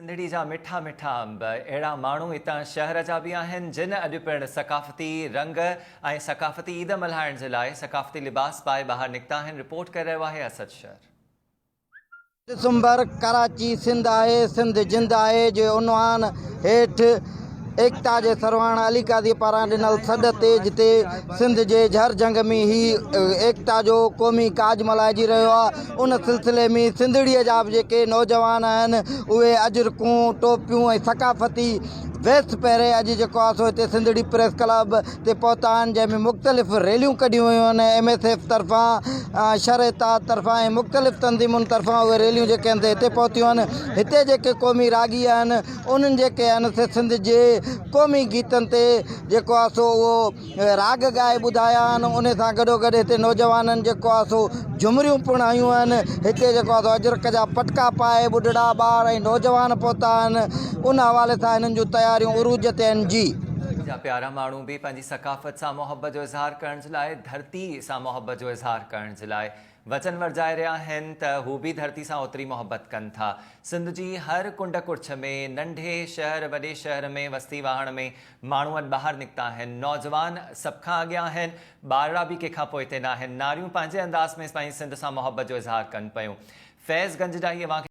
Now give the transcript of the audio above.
سنڌڙي جا مٺا مٺا انب، اهڙا ماڻهو هتان شهر جا به آهن جن اڄ پڻ ثقافتي رنگ ۽ ثقافتي عيد ملهائڻ جي لاء ثقافتي لباس پائي ٻاهر نڪتا آهن، رپورٽ ڪري رهيو آهي اسد شر. ڊسمبر ڪراچي سنڌ آهي سنڌ جند آهي جي عنوان هيٺ ايڪتا جي سرواڻ علي قاضي پاران ڏنل سڏ تي جتي سنڌ جي جھر جھنگ ۾ هي ايڪتا جو قومي ڪاڄ ملهائجي رهيو آهي ان سلسلي ۾ سنڌڙيء جا به جيڪي نوجوان آهن اهي اجرڪون، ٽوپيون ۽ ثقافتي ويس پهري اڄ جيڪو آهي سو هتي سنڌڙي پريس ڪلب تي پهتا آهن جنهن ۾ مختلف ريليون ڪڍيون ويون آهن ايم ايس ايف طرفان شھر اتحاد طرفان ۽ مختلف تنظيمن طرفان اهي ريليون جيڪي آهن سي هتي پهتيون آهن هتي جيڪي قومي راڳي آهن انهن جيڪي آهن سي سنڌ جي قومي گيتن تي جيڪو آهي سو اهو راڳ ڳائي ٻڌايا آهن ان سان گڏو گڏ هتي نوجوانن جيڪو آهي سو جهمريون پڻ هنيون آهن هتي جيڪو آهي سو اجرڪ جا پٽڪا پائي ٻڍڙا ٻار ۽ نوجوان پهتا آهن ان حوالي سان هنن جون تياريون عروج تي آهن جي. جا پيارا ماڻهو به پنهنجي ثقافت سان محبت جو اظهار ڪرڻ جي لاء ڌرتي سان محبت جو اظهار ڪرڻ جي لاء وچن ورجائي رهيا آهن ته هو به ڌرتي سان اوتري محبت ڪن ٿا. سنڌ جي هر ڪنڊ ڪڙڇ ۾، ننڍي شهر وڏي شهر ۾، وستي واهڻ ۾ ماڻهو اڄ ٻاهر نڪتا آهن. نوجوان سڀ کان اڳيان آهن، ٻارڙا به ڪنهن کان پوئتي ناهن. ناريون پنهنجي انداز ۾ پنهنجي سنڌ سان محبت جو اظهار ڪن پيون. فيض گنج جا هي اوهان کي.